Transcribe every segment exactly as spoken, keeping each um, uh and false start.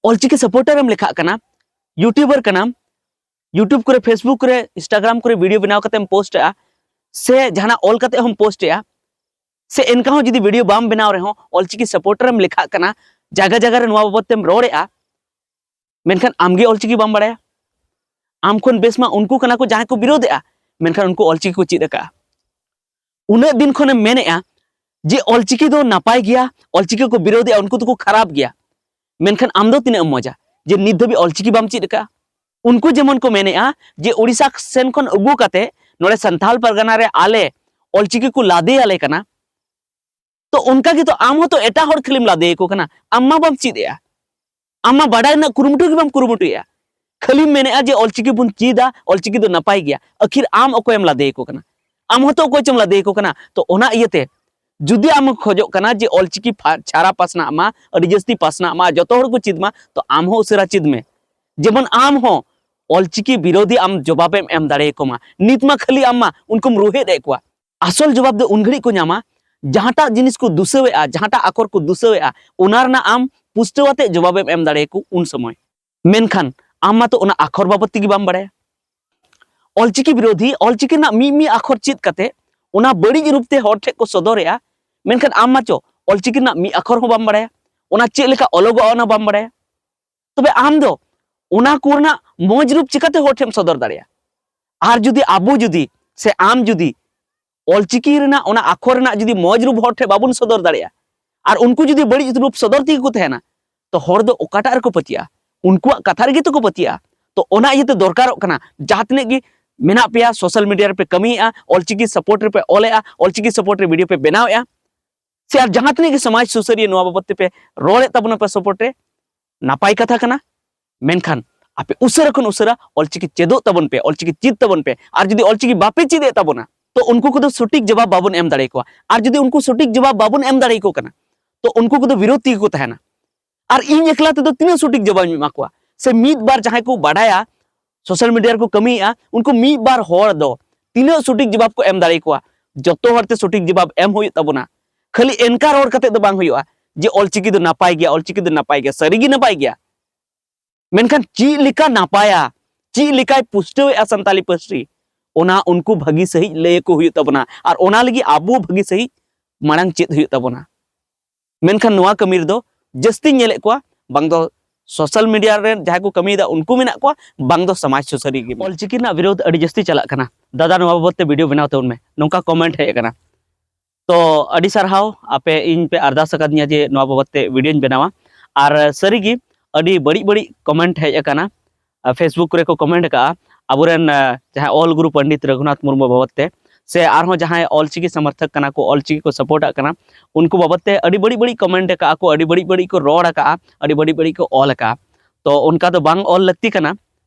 Ol Chiki supporter ᱮᱢ ᱞᱮᱠᱷᱟᱜ ᱠᱟᱱᱟ, youtuber ᱠᱟᱱᱟᱢ, YouTube ᱠᱚᱨᱮ, ᱯᱷᱮᱥᱵᱩᱠ ᱠᱚᱨᱮ, ᱤᱱᱥᱴᱟᱜᱨᱟᱢ ᱠᱚᱨᱮ ᱵᱷᱤᱰᱤᱭᱳ ᱵᱮᱱᱟᱣ ᱠᱟᱛᱮᱢ ᱯᱳᱥᱴ ᱮᱜᱼᱟ, ᱥᱮ ᱡᱟᱦᱟᱱᱟᱜ ᱚᱞ ᱠᱟᱛᱮ ᱦᱚᱸᱢ ᱯᱳᱥᱴ ᱮᱜᱼᱟ, ᱥᱮ ᱮᱱᱠᱟ ᱦᱚᱸ ᱡᱩᱫᱤ ᱵᱷᱤᱰᱤᱭᱳ ᱵᱟᱢ ᱵᱮᱱᱟᱣ ᱨᱮᱦᱚᱸ ᱚᱞᱪᱤᱠᱤ ᱥᱟᱯᱳᱨᱴᱟᱨ ᱮᱢ ᱞᱮᱠᱷᱟᱜ ᱠᱟᱱᱟ, ᱡᱟᱭᱜᱟ ᱡᱟᱭᱜᱟ ᱨᱮ ᱱᱚᱣᱟ ᱵᱟᱵᱚᱫ ᱛᱮᱢ ᱨᱚᱲ ᱮᱜᱼᱟ, ᱢᱮᱱᱠᱷᱟᱱ ᱟᱢ ᱜᱮ ᱚᱞᱪᱤᱠᱤ ᱵᱟᱢ ᱵᱟᱲᱟᱭᱟ᱾ ᱟᱢ ᱠᱷᱚᱱ ᱵᱮᱥ ᱢᱟ ᱩᱱᱠᱩ ᱠᱟᱱᱟ ᱠᱚ ᱡᱟᱦᱟᱸᱭ ᱠᱚ ᱵᱤᱨᱳᱫ ᱮᱜᱼᱟ, ᱢᱮᱱᱠᱷᱟᱱ ᱩᱱᱠᱩ ᱚᱞᱪᱤᱠᱤ ᱠᱚ ᱪᱮᱫ ᱟᱠᱟᱜᱼᱟ᱾ ᱩᱱᱟᱹᱜ ᱫᱤᱱ ᱠᱷᱚᱱᱮᱢ ᱢᱮᱱᱮᱜᱼᱟ ᱡᱮ ᱚᱞᱪᱤᱠᱤ ᱫᱚ ᱱᱟᱯᱟᱭ ᱜᱮᱭᱟ, ᱚᱞᱪᱤᱠᱤ ᱠᱚ ᱵᱤᱨᱳᱫ ᱮᱜᱼᱟ, ᱩᱱᱠᱩ ᱫᱚᱠᱚ ᱠᱷᱟᱨᱟᱯ ᱜᱮᱭᱟ, ᱢᱮᱱᱠᱷᱟᱱ ᱟᱢ ᱫᱚ ᱛᱤᱱᱟᱹᱜ ᱮᱢ ᱢᱚᱡᱟ ᱡᱮ ᱱᱤᱛ ᱫᱷᱟᱹᱵᱤᱡ ᱚᱞᱪᱤᱠᱤ ᱵᱟᱢ ᱪᱮᱫ ᱟᱠᱟᱜᱼᱟ? ᱩᱱᱠᱩ ᱡᱮᱢᱚᱱ ᱠᱚ ᱢᱮᱱᱮᱜᱼᱟ ᱡᱮ ᱳᱰᱤᱥᱟ ᱥᱮᱱ ᱠᱷᱚᱱ ᱟᱹᱜᱩ ᱠᱟᱛᱮ ᱱᱚᱰᱮ ᱥᱟᱱᱛᱟᱞ ᱯᱟᱨᱜᱟᱱᱟ ᱨᱮ ᱟᱞᱮ ᱚᱞᱪᱤᱠᱤ ᱠᱚ ᱞᱟᱫᱮ ᱟᱞᱮ ᱠᱟᱱᱟ, ᱛᱚ ᱚᱱᱠᱟ ᱜᱮᱛᱚ ᱟᱢ ᱦᱚᱸᱛᱚ ᱮᱴᱟᱜ ᱦᱚᱲ ᱠᱷᱟᱹᱞᱤᱢ ᱞᱟᱫᱮ ᱟᱠᱚ ᱠᱟᱱᱟ, ᱟᱢ ᱢᱟ ᱵᱟᱢ ᱪᱮᱫ ᱮᱜᱼᱟ, ᱟᱢ ᱢᱟ ᱵᱟᱰᱟᱭ ᱨᱮᱱᱟᱜ ᱠᱩᱨᱩᱢᱩᱴᱩ ᱜᱮ ᱵᱟᱢ ᱠᱩᱨᱩᱢᱩᱴᱩᱭᱮᱜᱼᱟ᱾ ᱠᱷᱟᱹᱞᱤᱢ ᱢᱮᱱᱮᱜᱼᱟ ᱡᱮ ᱚᱞᱪᱤᱠᱤ ᱵᱚᱱ ᱪᱮᱫᱟ, ᱚᱞᱪᱤᱠᱤ ᱫᱚ ᱱᱟᱯᱟᱭ ᱜᱮᱭᱟ, ᱟᱹᱠᱷᱤᱨ ᱟᱢ ᱚᱠᱚᱭᱮᱢ ᱞᱟᱫᱮ ᱟᱠᱚ ᱠᱟᱱᱟ? ᱟᱢ ᱦᱚᱸᱛᱚ ᱚᱠᱚᱭ ᱪᱚᱢ ᱞᱟᱫᱮ ᱟᱠᱚ ᱠᱟᱱᱟ᱾ ᱛᱚ ᱚᱱᱟ ᱤᱭᱟᱹᱛᱮ ᱡᱩᱫᱤ ᱟᱢ ᱠᱷᱚᱡᱚᱜ ᱠᱟᱱᱟ ᱡᱮ ᱚᱞᱪᱤᱠᱤ ᱯᱷᱟ-, ᱪᱷᱟᱨᱟ ᱯᱟᱥᱱᱟᱜ ᱢᱟ, ᱟᱹᱰᱤ ᱡᱟᱹᱥᱛᱤ ᱯᱟᱥᱱᱟᱜ ᱢᱟ, ᱡᱚᱛᱚ ᱦᱚᱲ ᱠᱚ ᱪᱮᱫ ᱢᱟ, ᱛᱚ ᱟᱢ ᱦᱚᱸ ᱩᱥᱟᱹᱨᱟ ᱪᱮᱫ ᱢᱮ, ᱡᱮᱢᱚᱱ ᱟᱢ ᱦᱚᱸ ᱚᱞᱪᱤᱠᱤ ᱵᱤᱨᱳᱫᱷᱤ ᱟᱢ ᱡᱚᱵᱟᱵᱮᱢ ᱮᱢ ᱫᱟᱲᱮᱭᱟᱠᱚ ᱢᱟ᱾ ᱱᱤᱛ ᱢᱟ ᱠᱷᱟᱹᱞᱤ ᱟᱢ ᱢᱟ ᱩᱱᱠᱩᱢ ᱨᱩᱦᱮᱫ ᱮᱫ ᱠᱚᱣᱟ᱾ ᱟᱥᱚᱞ ᱡᱚᱵᱟᱵ ᱫᱚ ᱩᱱ ᱜᱷᱟᱹᱲᱤᱡ ᱠᱚ ᱧᱟᱢᱟ, ᱡᱟᱦᱟᱸᱴᱟᱜ ᱡᱤᱱᱤᱥ ᱠᱚ ᱫᱩᱥᱟᱹᱣᱮᱫᱼᱟ, ᱡᱟᱦᱟᱸᱴᱟᱜ ᱟᱠᱷᱚᱨ ᱠᱚ ᱫᱩᱥᱟᱹᱣᱮᱫᱼᱟ, ᱚᱱᱟ ᱨᱮᱱᱟᱜ ᱟᱢ ᱯᱩᱥᱴᱟᱹᱣ ᱟᱛᱮ ᱡᱚᱵᱟᱵᱮᱢ ᱮᱢ ᱫᱟᱲᱮᱭᱟᱠᱚ ᱩᱱ ᱥᱚᱢᱚᱭ᱾ ᱢᱮᱱᱠᱷᱟᱱ ᱟᱢ ᱢᱟᱛᱚ ᱚᱱᱟ ᱟᱠᱷᱚᱨ ᱵᱟᱵᱚᱫ ᱛᱮᱜᱮ ᱵᱟᱢ ᱵᱟᱲᱟᱭᱟ᱾ ᱚᱞᱪᱤᱠᱤ ᱵᱤᱨᱳᱫᱷᱤ, ᱚᱞᱪᱤᱠᱤ ᱨᱮᱱᱟᱜ ᱢᱤᱫ ᱢᱤᱫ ᱟᱠᱷᱚᱨ ᱪᱮᱫ ᱠᱟᱛᱮ ᱚᱱᱟ ᱵᱟᱹᱲᱤᱡ ᱨᱩᱯ ᱛᱮ ᱦᱚᱲ ᱴᱷᱮᱱ ᱠᱚ ᱥᱚᱫᱚᱨᱮᱜᱼᱟ, ᱢᱮᱱᱠᱷᱟᱱ ᱟᱢ ᱢᱟᱪᱚ ᱚᱞᱪᱤᱠᱤ ᱨᱮᱱᱟᱜ ᱢᱤᱫ ᱟᱠᱷᱚᱨ ᱦᱚᱸ ᱵᱟᱢ ᱵᱟᱲᱟᱭᱟ, ᱚᱱᱟ ᱪᱮᱫ ᱞᱮᱠᱟ ᱚᱞᱚᱜᱚᱜᱼᱟ ᱚᱱᱟ ᱵᱟᱢ ᱵᱟᱲᱟᱭᱟ᱾ ᱛᱚᱵᱮ ᱟᱢ ᱫᱚ ᱚᱱᱟ ᱠᱚ ᱨᱮᱱᱟᱜ ᱢᱚᱡᱽ ᱨᱩᱯ ᱪᱤᱠᱟᱛᱮ ᱦᱚᱲ ᱴᱷᱮᱱ ᱮᱢ ᱥᱚᱫᱚᱨ ᱫᱟᱲᱮᱭᱟᱜᱼᱟ? ᱟᱨ ᱡᱩᱫᱤ ᱟᱵᱚ ᱡᱩᱫᱤ, ᱥᱮ ᱟᱢ ᱡᱩᱫᱤ ᱚᱞᱪᱤᱠᱤ ᱨᱮᱱᱟᱜ ᱚᱱᱟ ᱟᱠᱷᱚᱨ ᱨᱮᱱᱟᱜ ᱡᱩᱫᱤ ᱢᱚᱡᱽ ᱨᱩᱯ ᱦᱚᱲ ᱴᱷᱮᱱ ᱵᱟᱵᱚᱱ ᱥᱚᱫᱚᱨ ᱫᱟᱲᱮᱭᱟᱜᱼᱟ, ᱟᱨ ᱩᱱᱠᱩ ᱡᱩᱫᱤ ᱵᱟᱹᱲᱤᱡ ᱨᱩᱯ ᱥᱚᱫᱚᱨ ᱛᱮᱜᱮ ᱠᱚ ᱛᱟᱦᱮᱱᱟ, ᱛᱚ ᱦᱚᱲ ᱫᱚ ᱚᱠᱟᱴᱟᱜ ᱨᱮᱠᱚ ᱯᱟᱹᱛᱭᱟᱹᱜᱼᱟ? ᱩᱱᱠᱩᱣᱟᱜ ᱠᱟᱛᱷᱟ ᱨᱮᱜᱮ ᱛᱚᱠᱚ ᱯᱟᱹᱛᱭᱟᱹᱜᱼᱟ᱾ ᱛᱚ ᱚᱱᱟ ᱤᱭᱟᱹᱛᱮ ᱫᱚᱨᱠᱟᱨᱚᱜ ᱠᱟᱱᱟ, ᱡᱟᱦᱟᱸ ᱛᱤᱱᱟᱹᱜ ᱜᱮ ᱢᱮᱱᱟᱜ ᱯᱮᱭᱟ, ᱥᱳᱥᱟᱞ ᱢᱤᱰᱤᱭᱟ ᱨᱮᱯᱮ ᱠᱟᱹᱢᱤᱭᱮᱫᱼᱟ, ᱚᱞᱪᱤᱠᱤ ᱥᱟᱯᱳᱨᱴ ᱨᱮᱯᱮ ᱚᱞᱮᱫᱼᱟ, ᱚᱞᱪᱤᱠᱤ ᱥᱟᱯᱳᱨᱴ ᱨᱮ ᱵᱷᱤᱰᱤᱭᱳ ᱯᱮ ᱵᱮᱱᱟᱣᱮᱫᱼᱟ, ᱥᱮ ᱟᱨ ᱡᱟᱦᱟᱸ ᱛᱤᱱᱟᱹᱜ ᱜᱮ ᱥᱚᱢᱟᱡᱽ ᱥᱩᱥᱟᱹᱨᱤᱭᱟᱹ ᱱᱚᱣᱟ ᱵᱟᱵᱚᱫ ᱛᱮᱯᱮ ᱨᱚᱲᱮᱫ ᱛᱟᱵᱚᱱᱟ ᱯᱮ ᱥᱟᱯᱳᱨᱴ ᱨᱮ, ᱱᱟᱯᱟᱭ ᱠᱟᱛᱷᱟ ᱠᱟᱱᱟ᱾ ᱢᱮᱱᱠᱷᱟᱱ ᱟᱯᱮ ᱩᱥᱟᱹᱨᱟ ᱠᱷᱚᱱ ᱩᱥᱟᱹᱨᱟ ᱚᱞᱪᱤᱠᱤ ᱪᱮᱫᱚᱜ ᱛᱟᱵᱚᱱ ᱯᱮ, ᱚᱞᱪᱤᱠᱤ ᱪᱮᱫ ᱛᱟᱵᱚᱱ ᱯᱮ᱾ ᱟᱨ ᱡᱩᱫᱤ ᱚᱞᱪᱤᱠᱤ ᱵᱟᱯᱮ ᱪᱮᱫ ᱮᱫ ᱛᱟᱵᱚᱱᱟ, ᱛᱚ ᱩᱱᱠᱩ ᱠᱚᱫᱚ ᱥᱚᱴᱷᱤᱠ ᱡᱚᱵᱟᱵ ᱵᱟᱵᱚᱱ ᱮᱢ ᱫᱟᱲᱮᱭᱟᱠᱚᱣᱟ᱾ ᱟᱨ ᱡᱩᱫᱤ ᱩᱱᱠᱩ ᱥᱚᱴᱷᱤᱠ ᱡᱚᱵᱟᱵ ᱵᱟᱵᱚᱱ ᱮᱢ ᱫᱟᱲᱮᱭᱟᱠᱚ ᱠᱟᱱᱟ, ᱛᱚ ᱩᱱᱠᱩ ᱠᱚᱫᱚ ᱵᱤᱨᱳᱫᱷ ᱛᱮᱜᱮ ᱠᱚ ᱛᱟᱦᱮᱱᱟ᱾ ᱟᱨ ᱤᱧ ᱮᱠᱞᱟ ᱛᱮᱫᱚ ᱛᱤᱱᱟᱹᱜ ᱥᱚᱴᱷᱤᱠ ᱡᱚᱵᱟᱵ ᱤᱧ ᱮᱢᱟ ᱠᱚᱣᱟ? ᱥᱮ ᱢᱤᱫ ᱵᱟᱨ ᱡᱟᱦᱟᱸᱭ ᱠᱚ ᱵᱟᱰᱟᱭᱟ, ᱥᱳᱥᱟᱞ ᱢᱤᱰᱤᱭᱟ ᱨᱮᱠᱚ ᱠᱟᱹᱢᱤᱭᱮᱫᱼᱟ, ᱩᱱᱠᱩ ᱢᱤᱫ ᱵᱟᱨ ᱦᱚᱲ ᱫᱚ ᱛᱤᱱᱟᱹᱜ ᱥᱚᱴᱷᱤᱠ ᱡᱚᱵᱟᱵ ᱠᱚ ᱮᱢ ᱫᱟᱲᱮᱭᱟᱠᱚᱣᱟ? ᱡᱚᱛᱚ ᱦᱚᱲ ᱛᱮ ᱥᱚᱴᱷᱤᱠ ᱡᱚᱵᱟᱵ ᱮᱢ ᱦᱩᱭᱩᱜ ᱛᱟᱵᱚᱱᱟ᱾ ᱠᱷᱟᱹᱞᱤ ᱮᱱᱠᱟ ᱨᱚᱲ ᱠᱟᱛᱮ ᱫᱚ ᱵᱟᱝ ᱦᱩᱭᱩᱜᱼᱟ ᱡᱮ ᱚᱞᱪᱤᱠᱤ ᱫᱚ ᱱᱟᱯᱟᱭ ᱜᱮᱭᱟ, ᱚᱞᱪᱤᱠᱤ ᱫᱚ ᱱᱟᱯᱟᱭ ᱜᱮᱭᱟ, ᱥᱟᱹᱨᱤ ᱜᱮ ᱱᱟᱯᱟᱭ ᱜᱮᱭᱟ᱾ ᱢᱮᱱᱠᱷᱟᱱ ᱪᱮᱫ ᱞᱮᱠᱟ ᱱᱟᱯᱟᱭᱟ, ᱪᱮᱫ ᱞᱮᱠᱟᱭ ᱯᱩᱥᱴᱟᱹᱣᱮᱫᱼᱟ ᱥᱟᱱᱛᱟᱞᱤ ᱯᱟᱹᱨᱥᱤ, ᱚᱱᱟ ᱩᱱᱠᱩ ᱵᱷᱟᱹᱜᱤ ᱥᱟᱺᱦᱤᱡ ᱞᱟᱹᱭ ᱟᱠᱚ ᱦᱩᱭᱩᱜ ᱛᱟᱵᱚᱱᱟ᱾ ᱟᱨ ᱚᱱᱟ ᱞᱟᱹᱜᱤᱫ ᱟᱵᱚ ᱵᱷᱟᱹᱜᱤ ᱥᱟᱺᱦᱤᱡ ᱢᱟᱲᱟᱝ ᱪᱮᱫ ᱦᱩᱭᱩᱜ ᱛᱟᱵᱚᱱᱟ᱾ ᱢᱮᱱᱠᱷᱟᱱ ᱱᱚᱣᱟ ᱠᱟᱹᱢᱤ ᱨᱮᱫᱚ ᱡᱟᱹᱥᱛᱤᱧ ᱧᱮᱞᱮᱫ ᱠᱚᱣᱟ, ᱵᱟᱝ ᱫᱚ ᱥᱳᱥᱟᱞ ᱢᱤᱰᱤᱭᱟ ᱨᱮ ᱡᱟᱦᱟᱸᱭ ᱠᱚ ᱠᱟᱹᱢᱤᱭᱮᱫᱟ ᱩᱱᱠᱩ ᱢᱮᱱᱟᱜ ᱠᱚᱣᱟ, ᱵᱟᱝ ᱫᱚ ᱥᱚᱢᱟᱡᱽ ᱥᱩᱥᱟᱹᱨᱤᱭᱟᱹ ᱜᱮ᱾ ᱚᱞᱪᱤᱠᱤ ᱨᱮᱱᱟᱜ ᱵᱤᱨᱳᱫᱷ ᱟᱹᱰᱤ ᱡᱟᱹᱥᱛᱤ ᱪᱟᱞᱟᱜ ᱠᱟᱱᱟ᱾ ᱫᱟᱫᱟ, ᱱᱚᱣᱟ ᱵᱟᱵᱚᱫ ᱛᱮ ᱵᱷᱤᱰᱤᱭᱳ ᱵᱮᱱᱟᱣ ᱛᱟᱵᱚᱱ ᱢᱮ, ᱱᱚᱝᱠᱟ ᱠᱚᱢᱮᱱᱴ ᱦᱮᱡ ᱟᱠᱟᱱᱟ᱾ ᱛᱚ ᱟᱹᱰᱤ ᱥᱟᱨᱦᱟᱣ, ᱟᱯᱮ ᱤᱧ ᱯᱮ ᱟᱨᱫᱟᱥ ᱟᱠᱟᱫᱤᱧᱟ ᱡᱮ ᱱᱚᱣᱟ ᱵᱟᱵᱚᱫ ᱛᱮ ᱵᱷᱤᱰᱤᱭᱳᱧ ᱵᱮᱱᱟᱣᱟ᱾ ᱟᱨ ᱥᱟᱹᱨᱤᱜᱮ ᱟᱹᱰᱤ ᱵᱟᱹᱲᱤᱡ ᱵᱟᱹᱲᱤᱡ ᱠᱚᱢᱮᱱᱴ ᱦᱮᱡ ᱟᱠᱟᱱᱟ᱾ ᱟᱨ Facebook ᱠᱚᱨᱮ ᱠᱚ ᱠᱚᱢᱮᱱᱴ ᱟᱠᱟᱜᱼᱟ ᱟᱵᱚᱨᱮᱱ, ᱟᱸ, ᱡᱟᱦᱟᱸᱭ ᱚᱞ ᱜᱩᱨᱩ ᱯᱚᱱᱰᱤᱛ ᱨᱚᱜᱷᱩᱱᱟᱛᱷ ᱢᱩᱨᱢᱩ ᱵᱟᱵᱚᱫ ᱛᱮ, ᱥᱮ ᱟᱨᱦᱚᱸ ᱡᱟᱦᱟᱸᱭ ᱚᱞᱪᱤᱠᱤ ᱥᱚᱢᱚᱨᱛᱷᱚᱠ ᱠᱟᱱᱟ ᱠᱚ, ᱚᱞᱪᱤᱠᱤ ᱠᱚ ᱥᱟᱯᱳᱨᱴ ᱟᱜ ᱠᱟᱱᱟ, ᱩᱱᱠᱩ ᱵᱟᱵᱚᱫ ᱛᱮ ᱟᱹᱰᱤ ᱵᱟᱹᱲᱤᱡ ᱵᱟᱹᱲᱤᱡ ᱠᱚᱢᱮᱱᱴ ᱟᱠᱟᱜᱼᱟ ᱠᱚ, ᱟᱹᱰᱤ ᱵᱟᱹᱲᱤᱡ ᱵᱟᱹᱲᱤᱡ ᱠᱚ ᱨᱚᱲ ᱟᱠᱟᱜᱼᱟ, ᱟᱹᱰᱤ ᱵᱟᱹᱲᱤᱡ ᱵᱟᱹᱲᱤᱡ ᱠᱚ ᱚᱞ ᱟᱠᱟᱜᱼᱟ᱾ ᱛᱚ ᱚᱱᱠᱟ ᱫᱚ ᱵᱟᱝ ᱚᱞ ᱞᱟᱹᱠᱛᱤ ᱠᱟᱱᱟ᱾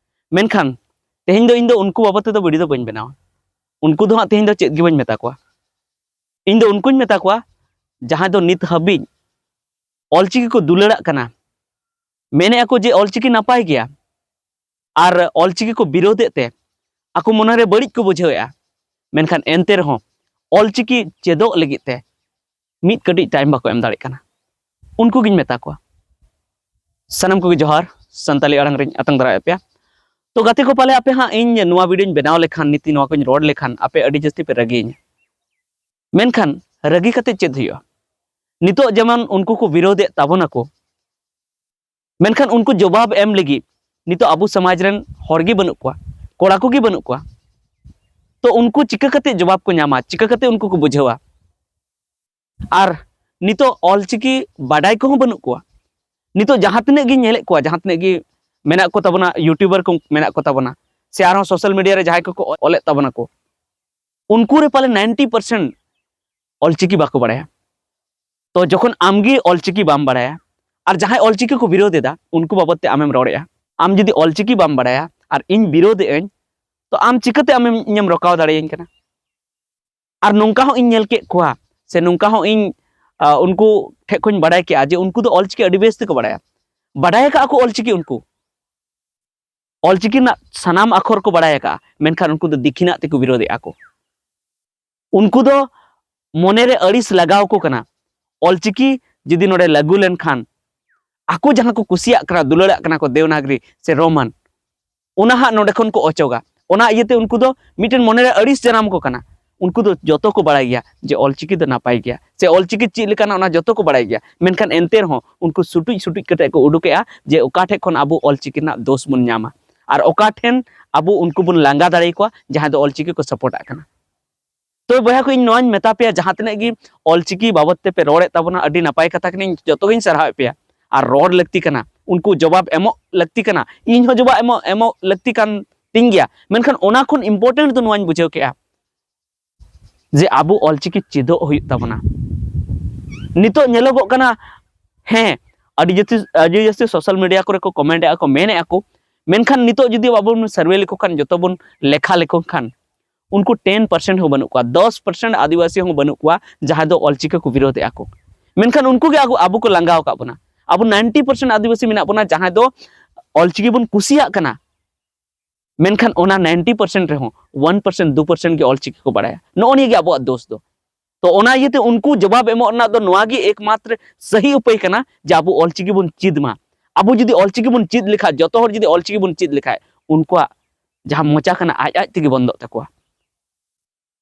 ᱢᱮᱱᱠᱷᱟᱱ ᱛᱮᱦᱮᱧ ᱫᱚ ᱤᱧ ᱫᱚ ᱩᱱᱠᱩ ᱵᱟᱵᱚᱫ ᱛᱮᱫᱚ ᱵᱷᱤᱰᱤᱭᱳ ᱫᱚ ᱵᱟᱹᱧ ᱵᱮᱱᱟᱣᱟ᱾ ᱩᱱᱠᱩ ᱫᱚ ᱦᱟᱸᱜ ᱛᱮᱦᱮᱧ ᱫᱚ ᱪᱮᱫ ᱜᱮ ᱵᱟᱹᱧ ᱢᱮᱛᱟ ᱠᱚᱣᱟ᱾ ᱤᱧ ᱫᱚ ᱩᱱᱠᱩᱧ ᱢᱮᱛᱟ ᱠᱚᱣᱟ ᱡᱟᱦᱟᱸᱭ ᱫᱚ ᱱᱤᱛ ᱦᱟᱹᱵᱤᱡ ᱚᱞᱪᱤᱠᱤ ᱠᱚ ᱫᱩᱞᱟᱹᱲᱟᱜ ᱠᱟᱱᱟ, ᱢᱮᱱᱮᱫᱼᱟ ᱠᱚ ᱡᱮ ᱚᱞᱪᱤᱠᱤ ᱱᱟᱯᱟᱭ ᱜᱮᱭᱟ, ᱟᱨ ᱚᱞᱪᱤᱠᱤ ᱠᱚ ᱵᱤᱨᱳᱫᱮᱫ ᱛᱮ ᱟᱠᱚ ᱢᱚᱱᱮᱨᱮ ᱵᱟᱹᱲᱤᱡ ᱠᱚ ᱵᱩᱡᱷᱟᱹᱣᱮᱫᱼᱟ, ᱢᱮᱱᱠᱷᱟᱱ ᱮᱱᱛᱮ ᱨᱮᱦᱚᱸ ᱚᱞᱪᱤᱠᱤ ᱪᱮᱫᱚᱜ ᱞᱟᱹᱜᱤᱫ ᱛᱮ ᱢᱤᱫ ᱠᱟᱹᱴᱤᱡ ᱴᱟᱭᱤᱢ ᱵᱟᱠᱚ ᱮᱢ ᱫᱟᱲᱮᱭᱟᱜ ᱠᱟᱱᱟ᱾ ᱩᱱᱠᱩ ᱜᱤᱧ ᱢᱮᱛᱟ ᱠᱚᱣᱟ᱾ ᱥᱟᱱᱟᱢ ᱠᱚᱜᱮ ᱡᱚᱦᱟᱨ, ᱥᱟᱱᱛᱟᱞᱤ ᱟᱲᱟᱝ ᱨᱤᱧ ᱟᱛᱟᱝ ᱫᱟᱨᱟᱢᱮᱫ ᱯᱮᱭᱟ᱾ ᱛᱚ ᱜᱟᱛᱮ ᱠᱚ, ᱯᱟᱞᱮ ᱟᱯᱮ ᱦᱟᱸᱜ ᱤᱧ ᱱᱚᱣᱟ ᱵᱷᱤᱰᱤᱭᱳᱧ ᱵᱮᱱᱟᱣ ᱞᱮᱠᱷᱟᱱ, ᱱᱤᱛᱤ ᱱᱚᱣᱟ ᱠᱚᱧ ᱨᱚᱲ ᱞᱮᱠᱷᱟᱱ ᱟᱯᱮ ᱟᱹᱰᱤ ᱡᱟᱹᱥᱛᱤ ᱯᱮ ᱨᱟᱹᱜᱤᱭᱟᱹᱧᱟ᱾ ᱢᱮᱱᱠᱷᱟᱱ ᱨᱟᱹᱜᱤ ᱠᱟᱛᱮ ᱪᱮᱫ ᱦᱩᱭᱩᱜᱼᱟ? ᱱᱤᱛᱚᱜ ᱡᱮᱢᱚᱱ ᱩᱱᱠᱩ ᱠᱚ ᱵᱤᱨᱳᱫᱮᱫ ᱛᱟᱵᱚᱱᱟᱠᱚ, ᱢᱮᱱᱠᱷᱟᱱ ᱩᱱᱠᱩ ᱡᱚᱵᱟᱵ ᱮᱢ ᱞᱟᱹᱜᱤᱫ ᱱᱤᱛᱚᱜ ᱟᱵᱚ ᱥᱚᱢᱟᱡᱽ ᱨᱮᱱ ᱦᱚᱲ ᱜᱮ ᱵᱟᱹᱱᱩᱜ ᱠᱚᱣᱟ, ᱠᱚᱲᱟ ᱠᱚᱜᱮ ᱵᱟᱹᱱᱩᱜ ᱠᱚᱣᱟ᱾ ᱛᱚ ᱩᱱᱠᱩ ᱪᱤᱠᱟᱹ ᱠᱟᱛᱮ ᱡᱚᱵᱟᱵ ᱠᱚ ᱧᱟᱢᱟ, ᱪᱤᱠᱟᱹ ᱠᱟᱛᱮ ᱩᱱᱠᱩ ᱠᱚ ᱵᱩᱡᱷᱟᱹᱣᱟ? ᱟᱨ ᱱᱤᱛᱚᱜ ᱚᱞᱪᱤᱠᱤ ᱵᱟᱰᱟᱭ ᱠᱚᱦᱚᱸ ᱵᱟᱹᱱᱩᱜ ᱠᱚᱣᱟ᱾ ᱱᱤᱛᱚᱜ ᱡᱟᱦᱟᱸ ᱛᱤᱱᱟᱹᱜ ᱜᱤᱧ ᱧᱮᱞᱮᱫ ᱠᱚᱣᱟ, ᱡᱟᱦᱟᱸ ᱛᱤᱱᱟᱹᱜ ᱜᱮ ᱢᱮᱱᱟᱜ ᱠᱚ ᱛᱟᱵᱚᱱᱟ, ᱭᱩᱴᱩᱵᱟᱨ ᱠᱚ ᱢᱮᱱᱟᱜ ᱠᱚ ᱛᱟᱵᱚᱱᱟ, ᱥᱮ ᱟᱨᱦᱚᱸ ᱥᱳᱥᱟᱞ ᱢᱤᱰᱤᱭᱟ ᱨᱮ ᱡᱟᱦᱟᱸᱭ ᱠᱚᱠᱚ ᱚᱞᱮᱫ ᱛᱟᱵᱚᱱᱟ ᱠᱚ, ᱩᱱᱠᱩ ᱨᱮ ᱯᱟᱞᱮ ᱱᱟᱭᱤᱱᱴᱤ ᱯᱟᱨᱥᱮᱱᱴ ᱚᱞᱪᱤᱠᱤ ᱵᱟᱠᱚ ᱵᱟᱲᱟᱭᱟ᱾ ᱛᱚ ᱡᱚᱠᱷᱚᱱ ᱟᱢᱜᱮ ᱚᱞᱪᱤᱠᱤ ᱵᱟᱢ ᱵᱟᱲᱟᱭᱟ ᱟᱨ ᱡᱟᱦᱟᱸᱭ ᱚᱞᱪᱤᱠᱤ ᱠᱚ ᱵᱤᱨᱳᱫ ᱮᱫᱟ ᱩᱱᱠᱩ ᱵᱟᱵᱚᱫ ᱛᱮ ᱟᱢᱮᱢ ᱨᱚᱲᱮᱫᱼᱟ, ᱟᱢ ᱡᱩᱫᱤ ᱚᱞᱪᱤᱠᱤ ᱵᱟᱢ ᱵᱟᱲᱟᱭᱟ ᱟᱨ ᱤᱧ ᱵᱤᱨᱳᱫ ᱮᱫ ᱟᱹᱧ, ᱛᱚ ᱟᱢ ᱪᱤᱠᱟᱹᱛᱮ ᱟᱢᱮᱢ, ᱤᱧᱮᱢ ᱨᱚᱠᱟᱣ ᱫᱟᱲᱮᱭᱟᱹᱧ ᱠᱟᱱᱟ? ᱟᱨ ᱱᱚᱝᱠᱟ ᱦᱚᱸ ᱤᱧ ᱧᱮᱞ ᱠᱮᱫ ᱠᱚᱣᱟ, ᱥᱮ ᱱᱚᱝᱠᱟ ᱦᱚᱸ ᱤᱧ, ᱟ, ᱩᱱᱠᱩ ᱴᱷᱮᱡ ᱠᱷᱚᱱ ᱵᱟᱲᱟᱭ ᱠᱮᱜᱼᱟ ᱡᱮ ᱩᱱᱠᱩ ᱫᱚ ᱚᱞᱪᱤᱠᱤ ᱟᱹᱰᱤ ᱵᱮᱥ ᱛᱮᱠᱚ ᱵᱟᱲᱟᱭᱟ, ᱵᱟᱰᱟᱭ ᱟᱠᱟᱫᱼᱟ ᱠᱚ ᱚᱞᱪᱤᱠᱤ, ᱩᱱᱠᱩ ᱚᱞᱪᱤᱠᱤ ᱨᱮᱱᱟᱜ ᱥᱟᱱᱟᱢ ᱟᱠᱷᱚᱨ ᱠᱚ ᱵᱟᱲᱟᱭ ᱟᱠᱟᱫᱼᱟ, ᱢᱮᱱᱠᱷᱟᱱ ᱩᱱᱠᱩ ᱫᱚ ᱫᱤᱠᱷᱤᱱᱟᱜ ᱛᱮᱠᱚ ᱵᱤᱨᱳᱫᱮᱜᱼᱟ ᱠᱚ᱾ ᱩᱱᱠᱩ ᱫᱚ ᱢᱚᱱᱮᱨᱮ ᱟᱹᱲᱤᱥ ᱞᱟᱜᱟᱣ ᱟᱠᱚ ᱠᱟᱱᱟ, ᱚᱞᱪᱤᱠᱤ ᱡᱩᱫᱤ ᱱᱚᱰᱮ ᱞᱟᱹᱜᱩ ᱞᱮᱱᱠᱷᱟᱱ ᱟᱠᱚ ᱡᱟᱦᱟᱸ ᱠᱚ ᱠᱩᱥᱤᱭᱟᱜ ᱠᱟᱱᱟ, ᱫᱩᱞᱟᱹᱲᱟᱜ ᱠᱟᱱᱟ ᱠᱚ ᱫᱮᱣᱱᱟᱜᱽᱨᱤ ᱥᱮ ᱨᱳᱢᱟᱱ, ᱚᱱᱟ ᱦᱟᱸᱜ ᱱᱚᱰᱮ ᱠᱷᱚᱱ ᱠᱚ ᱚᱪᱚᱜᱟ᱾ ᱚᱱᱟ ᱤᱭᱟᱹᱛᱮ ᱩᱱᱠᱩ ᱫᱚ ᱢᱤᱫᱴᱮᱱ ᱢᱚᱱᱮᱨᱮ ᱟᱹᱲᱤᱥ ᱡᱟᱱᱟᱢ ᱠᱚ ᱠᱟᱱᱟ᱾ ᱩᱱᱠᱩ ᱫᱚ ᱡᱚᱛᱚ ᱠᱚ ᱵᱟᱲᱟᱭ ᱜᱮᱭᱟ ᱡᱮ ᱚᱞᱪᱤᱠᱤ ᱫᱚ ᱱᱟᱯᱟᱭ ᱜᱮᱭᱟ ᱥᱮ ᱚᱞᱪᱤᱠᱤ ᱪᱮᱫ ᱞᱮᱠᱟᱱᱟ ᱚᱱᱟ ᱡᱚᱛᱚ ᱠᱚ ᱵᱟᱲᱟᱭ ᱜᱮᱭᱟ, ᱢᱮᱱᱠᱷᱟᱱ ᱮᱱᱛᱮ ᱨᱮᱦᱚᱸ ᱩᱱᱠᱩ ᱥᱩᱴᱩᱡ ᱥᱩᱴᱩᱡ ᱠᱟᱛᱮ ᱠᱚ ᱩᱰᱩᱠᱮᱜᱼᱟ ᱡᱮ ᱚᱠᱟ ᱴᱷᱮᱡ ᱠᱷᱚᱱ ᱟᱵᱚ ᱚᱞᱪᱤᱠᱤ ᱨᱮᱱᱟᱜ ᱫᱳᱥ ᱵᱚᱱ ᱧᱟᱢᱟ ᱟᱨ ᱚᱠᱟ ᱴᱷᱮᱱ ᱟᱵᱚ ᱩᱱᱠᱩ ᱵᱚᱱ ᱞᱟᱸᱜᱟ ᱫᱟᱲᱮᱭᱟᱠᱚᱣᱟ ᱡᱟᱦᱟᱸᱭ ᱫᱚ ᱚᱞᱪᱤᱠᱤ ᱠᱚ ᱥᱟᱯᱳᱨᱴᱟᱜ ᱠᱟᱱᱟ᱾ ᱛᱚ ᱵᱚᱭᱦᱟ ᱠᱚ, ᱤᱧ ᱱᱚᱣᱟᱧ ᱢᱮᱛᱟ ᱯᱮᱭᱟ, ᱡᱟᱦᱟᱸ ᱛᱤᱱᱟᱹᱜ ᱜᱮ ᱚᱞᱪᱤᱠᱤ ᱵᱟᱵᱚᱫ ᱛᱮᱯᱮ ᱨᱚᱲᱮᱫ ᱛᱟᱵᱚᱱᱟ, ᱟᱹᱰᱤ ᱱᱟᱯᱟᱭ ᱠᱟᱛᱷᱟ ᱠᱟᱱᱟ, ᱤᱧ ᱡᱚᱛᱚ ᱜᱤᱧ ᱥᱟᱨᱦᱟᱣᱮᱫ ᱯᱮᱭᱟ᱾ ᱟᱨ ᱨᱚᱲ ᱞᱟᱹᱠᱛᱤ ᱠᱟᱱᱟ, ᱩᱱᱠᱩ ᱡᱚᱵᱟᱵ ᱮᱢᱚᱜ ᱞᱟᱹᱠᱛᱤ ᱠᱟᱱᱟ, ᱤᱧ ᱦᱚᱸ ᱡᱚᱵᱟᱵ ᱮᱢᱚᱜ ᱮᱢᱚᱜ ᱞᱟᱹᱠᱛᱤ ᱠᱟᱱ ᱛᱤᱧ ᱜᱮᱭᱟ᱾ ᱢᱮᱱᱠᱷᱟᱱ ᱚᱱᱟ ᱠᱷᱚᱱ ᱤᱢᱯᱚᱨᱴᱮᱱᱴ ᱫᱚ ᱱᱚᱣᱟᱧ ᱵᱩᱡᱷᱟᱹᱣ ᱠᱮᱜᱼᱟ ᱡᱮ ᱟᱵᱚ ᱚᱞᱪᱤᱠᱤ ᱪᱮᱫᱚᱜ ᱦᱩᱭᱩᱜ ᱛᱟᱵᱚᱱᱟ᱾ ᱱᱤᱛᱚᱜ ᱧᱮᱞᱚᱜᱚᱜ ᱠᱟᱱᱟ, ᱦᱮᱸ, ᱟᱹᱰᱤ ᱡᱟᱹᱥᱛᱤ ᱟᱹᱰᱤ ᱡᱟᱹᱥᱛᱤ ᱥᱳᱥᱟᱞ ᱢᱤᱰᱤᱭᱟ ᱠᱚᱨᱮ ᱠᱚ ᱠᱚᱢᱮᱱᱴ ᱮᱜᱼᱟ ᱠᱚ, ᱢᱮᱱᱮᱜᱼᱟ ᱠᱚ, ᱢᱮᱱᱠᱷᱟᱱ ᱱᱤᱛᱚᱜ ᱡᱩᱫᱤ ᱟᱵᱚ ᱵᱚᱱ ᱥᱟᱨᱵᱷᱮ ᱞᱮᱠᱚ ᱠᱷᱟᱱ, ᱡᱚᱛᱚ ᱵᱚᱱ ᱞᱮᱠᱷᱟ ᱞᱮᱠᱚ ᱠᱷᱟᱱ, ᱩᱱᱠᱩ ᱴᱮᱱ ᱯᱟᱨᱥᱮᱱᱴ ᱦᱚᱸ ᱵᱟᱹᱱᱩᱜ ᱠᱚᱣᱟ, ᱫᱚᱥ ᱯᱟᱨᱥᱮᱱᱴ ᱟᱹᱫᱤᱵᱟᱹᱥᱤ ᱦᱚᱸ ᱵᱟᱹᱱᱩᱜ ᱠᱚᱣᱟ ᱡᱟᱦᱟᱸᱭ ᱫᱚ ᱚᱞᱪᱤᱠᱤ ᱠᱚ ᱵᱤᱨᱳᱫᱷ ᱮᱜᱼᱟ ᱠᱚ᱾ ᱢᱮᱱᱠᱷᱟᱱ ᱩᱱᱠᱩ ᱜᱮ ᱟᱵᱚ, ᱟᱵᱚ ᱠᱚ ᱞᱟᱸᱜᱟᱣ ᱟᱠᱟᱫ ᱵᱚᱱᱟ᱾ ᱟᱵᱚ ᱱᱟᱭᱤᱱᱴᱤ ᱯᱟᱨᱥᱮᱱᱴ ᱟᱹᱫᱤᱵᱟᱹᱥᱤ ᱢᱮᱱᱟᱜ ᱵᱚᱱᱟ ᱡᱟᱦᱟᱸᱭ ᱫᱚ ᱚᱞᱪᱤᱠᱤ ᱵᱚᱱ ᱠᱩᱥᱤᱭᱟᱜ ᱠᱟᱱᱟ, ᱢᱮᱱᱠᱷᱟᱱ ᱚᱱᱟ ᱱᱟᱭᱤᱱᱴᱤ ᱯᱟᱨᱥᱮᱱᱴ ᱨᱮᱦᱚᱸ ᱚᱣᱟᱱ ᱯᱟᱨᱥᱮᱱᱴ, ᱫᱩ ᱯᱟᱨᱥᱮᱱᱴ ᱜᱮ ᱚᱞᱪᱤᱠᱤ ᱠᱚ ᱵᱟᱲᱟᱭᱟ᱾ ᱱᱚᱜᱼᱚ ᱱᱤᱭᱟᱹ ᱜᱮ ᱟᱵᱚᱣᱟᱜ ᱫᱳᱥ ᱫᱚ᱾ ᱛᱚ ᱚᱱᱟ ᱤᱭᱟᱹᱛᱮ ᱩᱱᱠᱩ ᱡᱚᱵᱟᱵ ᱮᱢᱚᱜ ᱨᱮᱱᱟᱜ ᱫᱚ ᱱᱚᱣᱟ ᱜᱮ ᱮᱠᱢᱟᱛᱨᱚ ᱥᱟᱹᱦᱤ ᱩᱯᱟᱹᱭ ᱠᱟᱱᱟ ᱡᱮ ᱟᱵᱚ ᱚᱞᱪᱤᱠᱤ ᱵᱚᱱ ᱪᱮᱫ ᱢᱟ᱾ ᱟᱵᱚ ᱡᱩᱫᱤ ᱚᱞᱪᱤᱠᱤ ᱵᱚᱱ ᱪᱮᱫ ᱞᱮᱠᱷᱟᱡ, ᱡᱚᱛᱚ ᱦᱚᱲ ᱡᱩᱫᱤ ᱚᱞᱪᱤᱠᱤ ᱵᱚᱱ ᱪᱮᱫ ᱞᱮᱠᱷᱟᱡ, ᱩᱱᱠᱩᱣᱟᱜ ᱡᱟᱦᱟᱸ ᱢᱚᱪᱟ ᱠᱟᱱᱟ ᱟᱡ ᱟᱡ ᱛᱮᱜᱮ ᱵᱚᱱᱫᱚᱜ ᱛᱟᱠᱚᱣᱟ᱾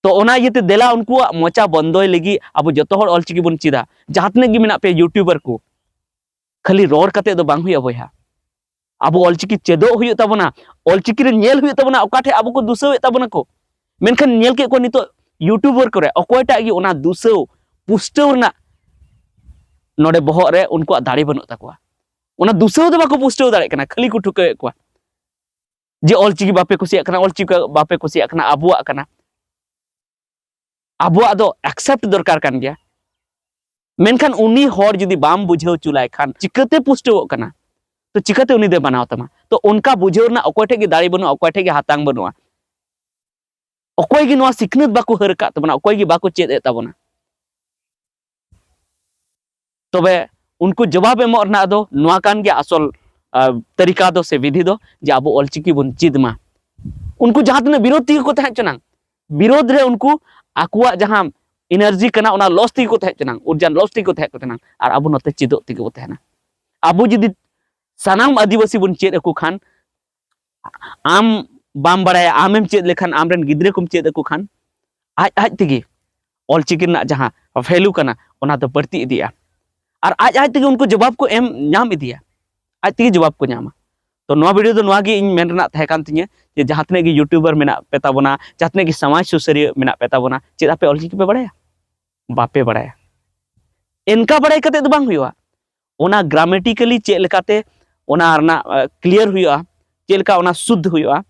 ᱛᱚ ᱚᱱᱟ ᱤᱭᱟᱹᱛᱮ ᱫᱮᱞᱟ ᱩᱱᱠᱩᱣᱟᱜ ᱢᱚᱪᱟ ᱵᱚᱱᱫᱚᱭ ᱞᱟᱹᱜᱤᱫ ᱟᱵᱚ ᱡᱚᱛᱚ ᱦᱚᱲ ᱚᱞᱪᱤᱠᱤ ᱵᱚᱱ ᱪᱮᱫᱟ᱾ ᱡᱟᱦᱟᱸ ᱛᱤᱱᱟᱹᱜ ᱜᱮ ᱢᱮᱱᱟᱜ ᱯᱮᱭᱟ ᱤᱭᱩᱴᱩᱵᱟᱨ ᱠᱚ, ᱠᱷᱟᱹᱞᱤ ᱨᱚᱲ ᱠᱟᱛᱮ ᱫᱚ ᱵᱟᱝ ᱦᱩᱭᱩᱜᱼᱟ ᱵᱚᱭᱦᱟ᱾ ᱟᱵᱚ ᱚᱞᱪᱤᱠᱤ ᱪᱮᱫᱚᱜ ᱦᱩᱭᱩᱜ ᱛᱟᱵᱚᱱᱟ, ᱚᱞᱪᱤᱠᱤ ᱨᱮ ᱧᱮᱞ ᱦᱩᱭᱩᱜ ᱛᱟᱵᱚᱱᱟ ᱚᱠᱟ ᱴᱷᱮᱡ ᱟᱵᱚ ᱠᱚ ᱫᱩᱥᱟᱹᱣᱮᱫ ᱛᱟᱵᱚᱱᱟ ᱠᱚ᱾ ᱢᱮᱱᱠᱷᱟᱱ ᱧᱮᱞ ᱠᱮᱫ ᱠᱚᱣᱟ ᱱᱤᱛᱚᱜ ᱤᱭᱩᱴᱩᱵᱟᱨ ᱠᱚᱨᱮ ᱚᱠᱚᱭᱴᱟᱜ ᱜᱮ ᱚᱱᱟ ᱫᱩᱥᱟᱹᱣ ᱯᱩᱥᱴᱟᱹᱣ ᱨᱮᱱᱟᱜ ᱱᱚᱰᱮ ᱵᱚᱦᱚᱜ ᱨᱮ ᱩᱱᱠᱩᱣᱟᱜ ᱫᱟᱲᱮ ᱵᱟᱹᱱᱩᱜ ᱛᱟᱠᱚᱣᱟ᱾ ᱚᱱᱟ ᱫᱩᱥᱟᱹᱣ ᱫᱚ ᱵᱟᱠᱚ ᱯᱩᱥᱴᱟᱹᱣ ᱫᱟᱲᱮᱭᱟᱜ ᱠᱟᱱᱟ, ᱠᱷᱟᱹᱞᱤ ᱠᱚ ᱴᱷᱩᱠᱟᱹᱣᱮᱫ ᱠᱚᱣᱟ ᱡᱮ ᱚᱞᱪᱤᱠᱤ ᱵᱟᱯᱮ ᱠᱩᱥᱤᱭᱟᱜ ᱠᱟᱱᱟ, ᱚᱞᱪᱤᱠᱤ ᱵᱟᱯᱮ ᱠᱩᱥᱤᱭᱟᱜ ᱠᱟᱱᱟ, ᱟᱵᱚᱣᱟᱜ ᱠᱟᱱᱟ, ᱟᱵᱚᱣᱟᱜ ᱫᱚ ᱮᱠᱥᱮᱯᱴ ᱫᱚᱨᱠᱟᱨ ᱠᱟᱱ ᱜᱮᱭᱟ᱾ ᱢᱮᱱᱠᱷᱟᱱ ᱩᱱᱤ ᱦᱚᱲ ᱡᱩᱫᱤ ᱵᱟᱢ ᱵᱩᱡᱷᱟᱹᱣ ᱦᱚᱪᱚ ᱞᱟᱭ ᱠᱷᱟᱱ ᱪᱤᱠᱟᱹᱛᱮ ᱯᱩᱥᱴᱟᱹᱣᱚᱜ ᱠᱟᱱᱟ? ᱛᱚ ᱪᱤᱠᱟᱹᱛᱮ ᱩᱱᱤ ᱫᱚᱭ ᱢᱟᱱᱟᱣ ᱛᱟᱢᱟ? ᱛᱚ ᱚᱱᱠᱟ ᱵᱩᱡᱷᱟᱹᱣ ᱨᱮᱱᱟᱜ ᱚᱠᱚᱭ ᱴᱷᱮᱡ ᱜᱮ ᱫᱟᱲᱮ ᱵᱟᱹᱱᱩᱜᱼᱟ, ᱚᱠᱚᱭ ᱴᱷᱮᱡ ᱜᱮ ᱦᱟᱛᱟᱝ ᱵᱟᱹᱱᱩᱜᱼᱟ, ᱚᱠᱚᱭ ᱜᱮ ᱱᱚᱣᱟ ᱥᱤᱠᱷᱱᱟᱹᱛ ᱵᱟᱠᱚ ᱦᱟᱹᱨ ᱟᱠᱟᱫ ᱛᱟᱵᱚᱱᱟ, ᱚᱠᱚᱭ ᱜᱮ ᱵᱟᱠᱚ ᱪᱮᱫ ᱮᱫ ᱛᱟᱵᱚᱱᱟ᱾ ᱛᱚᱵᱮ ᱩᱱᱠᱩ ᱡᱚᱵᱟᱵ ᱮᱢᱚᱜ ᱨᱮᱱᱟᱜ ᱫᱚ ᱱᱚᱣᱟ ᱠᱟᱱ ᱜᱮᱭᱟ ᱟᱥᱚᱞ, ᱟᱸ, ᱛᱟᱹᱨᱤᱠᱟ ᱫᱚ ᱥᱮ ᱵᱤᱫᱷᱤ ᱫᱚ, ᱡᱮ ᱟᱵᱚ ᱚᱞᱪᱤᱠᱤ ᱵᱚᱱ ᱪᱮᱫ ᱢᱟ᱾ ᱩᱱᱠᱩ ᱡᱟᱦᱟᱸ ᱛᱤᱱᱟᱹᱜ ᱵᱤᱨᱳᱫ ᱛᱮᱜᱮ ᱠᱚ ᱛᱟᱦᱮᱸ ᱦᱚᱪᱚᱱᱟᱝ, ᱵᱤᱨᱳᱫ ᱨᱮ ᱩᱱᱠᱩ ᱟᱠᱚᱣᱟᱜ ᱡᱟᱦᱟᱸ ᱮᱱᱟᱨᱡᱤ ᱠᱟᱱᱟ ᱚᱱᱟ ᱞᱚᱥ ᱛᱮᱜᱮ ᱠᱚ ᱛᱟᱦᱮᱸ ᱦᱚᱪᱚᱱᱟᱝ, ᱩᱨᱡᱟ ᱞᱚᱥ ᱛᱮᱜᱮ ᱠᱚ ᱛᱟᱦᱮᱸ ᱦᱚᱪᱚᱱᱟᱝ, ᱟᱨ ᱟᱵᱚ ᱱᱚᱛᱮ ᱪᱮᱫᱚᱜ ᱛᱮᱜᱮ ᱵᱚ ᱛᱟᱦᱮᱱᱟ᱾ ᱟᱵᱚ ᱡᱩᱫᱤ ᱥᱟᱱᱟᱢ ᱟᱹᱫᱤᱵᱟᱹᱥᱤ ᱵᱚᱱ ᱪᱮᱫ ᱟᱠᱚ ᱠᱷᱟᱱ, ᱟᱢ ᱵᱟᱢ ᱵᱟᱲᱟᱭᱟ, ᱟᱢᱮᱢ ᱪᱮᱫ ᱞᱮᱠᱷᱟᱱ, ᱟᱢᱨᱮᱱ ᱜᱤᱫᱽᱨᱟᱹ ᱠᱚᱢ ᱪᱮᱫ ᱟᱠᱚ ᱠᱷᱟᱱ, ᱟᱡ ᱟᱡ ᱛᱮᱜᱮ ᱚᱞᱪᱤᱠᱤ ᱨᱮᱱᱟᱜ ᱡᱟᱦᱟᱸ ᱵᱷᱮᱞᱩ ᱠᱟᱱᱟ, ᱚᱱᱟ ᱫᱚ ᱵᱟᱹᱲᱛᱤ ᱤᱫᱤᱜᱼᱟ᱾ ᱟᱨ ᱟᱡ ᱟᱡ ᱛᱮᱜᱮ ᱩᱱᱠᱩ ᱡᱚᱵᱟᱵ ᱠᱚ ᱮᱢ ᱧᱟᱢ ᱤᱫᱤᱭᱟ, ᱟᱡ ᱛᱮᱜᱮ ᱡᱚᱵᱟᱵ ᱠᱚ ᱧᱟᱢᱟ᱾ ᱛᱚ ᱱᱚᱣᱟ ᱵᱷᱤᱰᱤᱭᱳ ᱫᱚ ᱱᱚᱣᱟ ᱜᱮ ᱤᱧ ᱢᱮᱱ ᱨᱮᱱᱟᱜ ᱛᱟᱦᱮᱸ ᱠᱟᱱ ᱛᱤᱧᱟᱹ ᱡᱮ ᱡᱟᱦᱟᱸ ᱛᱤᱱᱟᱹᱜ ᱜᱮ ᱭᱩᱴᱩᱵᱟᱨ ᱢᱮᱱᱟᱜ ᱯᱮ ᱛᱟᱵᱚᱱᱟ, ᱡᱟᱦᱟᱸ ᱛᱤᱱᱟᱹᱜ ᱜᱮ ᱥᱚᱢᱟᱡᱽ ᱥᱩᱥᱟᱹᱨᱤᱭᱟᱹ ᱢᱮᱱᱟᱜ ᱯᱮ ᱛᱟᱵᱚᱱᱟ, ᱪᱮᱫ ᱟᱯᱮ ᱚᱞᱪᱤᱠᱤ ᱯᱮ ᱵᱟᱲᱟᱭᱟ? ᱵᱟᱯᱮ ᱵᱟᱲᱟᱭᱟ᱾ ᱮᱱᱠᱟ ᱵᱟᱲᱟᱭ ᱠᱟᱛᱮ ᱫᱚ ᱵᱟᱝ ᱦᱩᱭᱩᱜᱼᱟ, ᱚᱱᱟ ᱜᱨᱟᱢᱮᱴᱤᱠᱟᱞᱤ ᱪᱮᱫ ᱞᱮᱠᱟᱛᱮ ᱚᱱᱟ ᱨᱮᱱᱟᱜ ᱠᱞᱤᱭᱟᱨ ᱦᱩᱭᱩᱜᱼᱟ, ᱪᱮᱫ ᱞᱮᱠᱟ ᱚᱱᱟ ᱥᱩᱫᱽᱫᱷ ᱦᱩᱭᱩᱜᱼᱟ,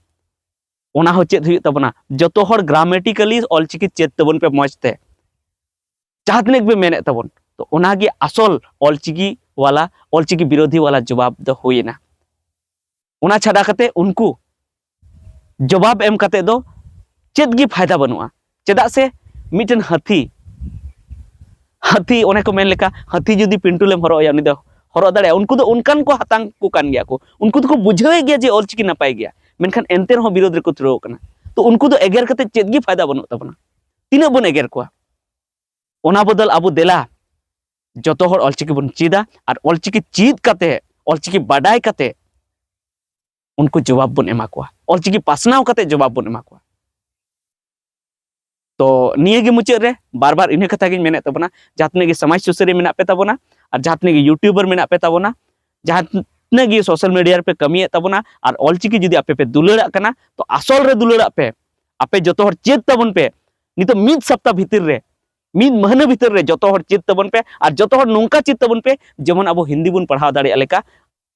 ᱚᱱᱟ ᱦᱚᱸ ᱪᱮᱫ ᱦᱩᱭᱩᱜ ᱛᱟᱵᱚᱱᱟ᱾ ᱡᱚᱛᱚ ᱦᱚᱲ ᱜᱨᱟᱢᱮᱴᱤᱠᱟᱞᱤ ᱚᱞᱪᱤᱠᱤ ᱪᱮᱫ ᱛᱟᱵᱚᱱ ᱯᱮ ᱢᱚᱡᱽ ᱛᱮ, ᱡᱟᱦᱟᱸ ᱛᱤᱱᱟᱹᱜ ᱜᱮ ᱢᱮᱱᱮᱫ ᱛᱟᱵᱚᱱ᱾ ᱛᱚ ᱚᱱᱟᱜᱮ ᱟᱥᱚᱞ ᱚᱞᱪᱤᱠᱤ ᱣᱟᱞᱟ, ᱚᱞᱪᱤᱠᱤ ᱵᱤᱨᱳᱫᱷᱤ ᱣᱟᱞᱟ ᱡᱚᱵᱟᱵ ᱫᱚ ᱦᱩᱭᱮᱱᱟ᱾ ᱚᱱᱟ ᱪᱷᱟᱰᱟ ᱠᱟᱛᱮ ᱩᱱᱠᱩ ᱡᱚᱵᱟᱵ ᱮᱢ ᱠᱟᱛᱮ ᱫᱚ ᱪᱮᱫ ᱜᱮ ᱯᱷᱟᱭᱫᱟ ᱵᱟᱹᱱᱩᱜᱼᱟ᱾ ᱪᱮᱫᱟᱜ ᱥᱮ ᱢᱤᱫᱴᱮᱱ ᱦᱟᱹᱛᱤ, ᱦᱟᱹᱛᱤ, ᱚᱱᱮ ᱠᱚ ᱢᱮᱱ ᱞᱮᱠᱟ, ᱦᱟᱹᱛᱤ ᱡᱩᱫᱤ ᱯᱤᱱᱴᱩᱞᱮᱢ ᱦᱚᱨᱚᱜ ᱟᱭᱟ, ᱩᱱᱤ ᱫᱚ ᱦᱚᱨᱚᱜ ᱫᱟᱲᱮᱭᱟᱜᱼᱟ᱾ ᱩᱱᱠᱩ ᱫᱚ ᱚᱱᱠᱟᱱ ᱠᱚ ᱦᱟᱛᱟᱝ ᱠᱚ ᱠᱟᱱ ᱜᱮᱭᱟ ᱠᱚ, ᱩᱱᱠᱩ ᱫᱚᱠᱚ ᱵᱩᱡᱷᱟᱹᱣᱮᱫ ᱜᱮᱭᱟ ᱡᱮ ᱚᱞᱪᱤᱠᱤ ᱱᱟᱯᱟᱭ ᱜᱮᱭᱟ, ᱢᱮᱱᱠᱷᱟᱱ ᱮᱱᱛᱮ ᱨᱮᱦᱚᱸ ᱵᱤᱨᱳᱫᱷ ᱨᱮᱠᱚ ᱫᱷᱩᱨᱟᱹᱣ ᱠᱟᱱᱟ᱾ ᱛᱚ ᱩᱱᱠᱩ ᱫᱚ ᱮᱜᱮᱨ ᱠᱟᱛᱮ ᱪᱮᱫ ᱜᱮ ᱯᱷᱟᱭᱫᱟ ᱵᱟᱹᱱᱩᱜ ᱛᱟᱵᱚᱱᱟ᱾ ᱛᱤᱱᱟᱹᱜ ᱵᱚᱱ ᱮᱜᱮᱨ ᱠᱚᱣᱟ? ᱚᱱᱟ ᱵᱚᱫᱚᱞ ᱟᱵᱚ ᱫᱮᱞᱟ ᱡᱚᱛᱚ ᱦᱚᱲ ᱚᱞᱪᱤᱠᱤ ᱵᱚᱱ ᱪᱮᱫᱟ, ᱟᱨ ᱚᱞᱪᱤᱠᱤ ᱪᱮᱫ ᱠᱟᱛᱮ, ᱚᱞᱪᱤᱠᱤ ᱵᱟᱰᱟᱭ ᱠᱟᱛᱮ ᱩᱱᱠᱩ ᱡᱚᱵᱟᱵ ᱵᱚᱱ ᱮᱢᱟ ᱠᱚᱣᱟ, ᱚᱞᱪᱤᱠᱤ ᱯᱟᱥᱱᱟᱣ ᱠᱟᱛᱮ ᱡᱚᱵᱟᱵ ᱵᱚᱱ ᱮᱢᱟ ᱠᱚᱣᱟ᱾ ᱛᱚ ᱱᱤᱭᱟᱹ ᱜᱮ ᱢᱩᱪᱟᱹᱫ ᱨᱮ ᱵᱟᱨ ᱵᱟᱨ ᱤᱱᱟᱹ ᱠᱟᱛᱷᱟ ᱜᱤᱧ ᱢᱮᱱᱮᱫ ᱛᱟᱵᱚᱱᱟ, ᱡᱟᱦᱟᱸ ᱛᱤᱱᱟᱹᱜ ᱜᱮ ᱥᱚᱢᱟᱡᱽ ᱥᱩᱥᱟᱹᱨᱤᱭᱟᱹ ᱢᱮᱱᱟᱜ ᱯᱮ ᱛᱟᱵᱚᱱᱟ, ᱟᱨ ᱡᱟᱦᱟᱸ ᱛᱤᱱᱟᱹᱜ ᱜᱮ ᱭᱩᱴᱩᱵᱟᱨ ᱢᱮᱱᱟᱜ ᱯᱮ ᱛᱟᱵᱚᱱᱟ, ᱡᱟᱦᱟᱸ ᱛᱤᱱᱟᱹᱜ ᱜᱮ ᱥᱳᱥᱟᱞ ᱢᱤᱰᱤᱭᱟ ᱨᱮᱯᱮ ᱠᱟᱹᱢᱤᱭᱮᱫ ᱛᱟᱵᱚᱱᱟ, ᱟᱨ ᱚᱞᱪᱤᱠᱤ ᱡᱩᱫᱤ ᱟᱯᱮ ᱯᱮ ᱫᱩᱞᱟᱹᱲᱟᱜ ᱠᱟᱱᱟ, ᱛᱚ ᱟᱥᱚᱞ ᱨᱮ ᱫᱩᱞᱟᱹᱲᱟᱜ ᱯᱮ᱾ ᱟᱯᱮ ᱡᱚᱛᱚ ᱦᱚᱲ ᱪᱮᱫ ᱛᱟᱵᱚᱱ ᱯᱮ, ᱱᱤᱛᱚᱜ ᱢᱤᱫ ᱥᱚᱯᱛᱟ ᱵᱷᱤᱛᱤᱨ ᱨᱮ, ᱢᱤᱫ ᱢᱟᱹᱦᱱᱟᱹ ᱵᱷᱤᱛᱤᱨ ᱨᱮ ᱡᱚᱛᱚ ᱦᱚᱲ ᱪᱮᱫ ᱛᱟᱵᱚᱱ ᱯᱮ, ᱟᱨ ᱡᱚᱛᱚ ᱦᱚᱲ ᱱᱚᱝᱠᱟ ᱪᱮᱫ ᱛᱟᱵᱚᱱ ᱯᱮ ᱡᱮᱢᱚᱱ ᱟᱵᱚ ᱦᱤᱱᱫᱤ ᱵᱚᱱ ᱯᱟᱲᱦᱟᱣ ᱫᱟᱲᱮᱭᱟᱜ ᱞᱮᱠᱟ,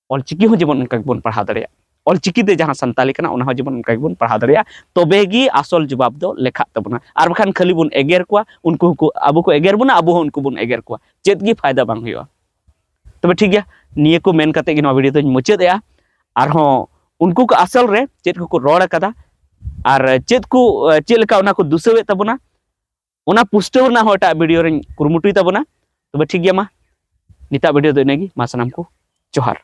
ᱚᱞᱪᱤᱠᱤ ᱦᱚᱸ ᱡᱮᱢᱚᱱ ᱚᱱᱠᱟ ᱜᱮᱵᱚᱱ ᱯᱟᱲᱦᱟᱣ ᱫᱟᱲᱮᱭᱟᱜ᱾ ᱚᱞᱪᱤᱠᱤ ᱛᱮ ᱡᱟᱦᱟᱸ ᱥᱟᱱᱛᱟᱞᱤ ᱠᱟᱱᱟ, ᱚᱱᱟ ᱦᱚᱸ ᱡᱮᱢᱚᱱ ᱚᱱᱠᱟ ᱜᱮᱵᱚᱱ ᱯᱟᱲᱦᱟᱣ ᱫᱟᱲᱮᱭᱟᱜ᱾ ᱛᱚᱵᱮ ᱜᱮ ᱟᱥᱚᱞ ᱡᱚᱵᱟᱵ ᱫᱚ ᱞᱮᱠᱷᱟᱜ ᱛᱟᱵᱚᱱᱟ᱾ ᱟᱨ ᱵᱟᱠᱷᱟᱱ ᱠᱷᱟᱹᱞᱤ ᱵᱚᱱ ᱮᱜᱮᱨ ᱠᱚᱣᱟ, ᱩᱱᱠᱩ ᱦᱚᱸᱠᱚ, ᱟᱵᱚ ᱠᱚ ᱮᱜᱮᱨ ᱵᱚᱱᱟ, ᱟᱵᱚ ᱦᱚᱸ ᱩᱱᱠᱩ ᱵᱚᱱ ᱮᱜᱮᱨ ᱠᱚᱣᱟ, ᱪᱮᱫ ᱜᱮ ᱯᱷᱟᱭᱫᱟ ᱵᱟᱝ ᱦᱩᱭᱩᱜᱼᱟ᱾ ᱛᱚᱵᱮ ᱴᱷᱤᱠ ᱜᱮᱭᱟ, ᱱᱤᱭᱟᱹ ᱠᱚ ᱢᱮᱱ ᱠᱟᱛᱮ ᱜᱮ ᱱᱚᱣᱟ ᱵᱷᱤᱰᱤᱭᱳ ᱫᱚᱧ ᱢᱩᱪᱟᱹᱫ ᱮᱜᱼᱟ᱾ ᱟᱨᱦᱚᱸ ᱩᱱᱠᱩ ᱠᱚ ᱟᱥᱚᱞ ᱨᱮ ᱪᱮᱫ ᱠᱚᱠᱚ ᱨᱚᱲ ᱟᱠᱟᱫᱟ ᱟᱨ ᱪᱮᱫ ᱠᱚ, ᱪᱮᱫ ᱞᱮᱠᱟ ᱚᱱᱟ ᱠᱚ ᱫᱩᱥᱟᱹᱣᱮᱫ ᱛᱟᱵᱚᱱᱟ, ᱚᱱᱟ ᱯᱩᱥᱴᱟᱹᱣ ᱨᱮᱱᱟᱜ ᱦᱚᱸ ᱮᱴᱟᱜ ᱵᱷᱤᱰᱤᱭᱳ ᱨᱮᱧ ᱠᱩᱨᱩᱢᱩᱴᱩᱭ ᱛᱟᱵᱚᱱᱟ᱾ ᱛᱚᱵᱮ ᱴᱷᱤᱠ ᱜᱮᱭᱟ, ᱢᱟ ᱱᱤᱛᱟᱜ ᱵᱷᱤᱰᱤᱭᱳ ᱫᱚ ᱤᱱᱟᱹᱜᱮ᱾ ᱢᱟ ᱥᱟᱱᱟᱢ ᱠᱚ ᱡᱚᱦᱟᱨ᱾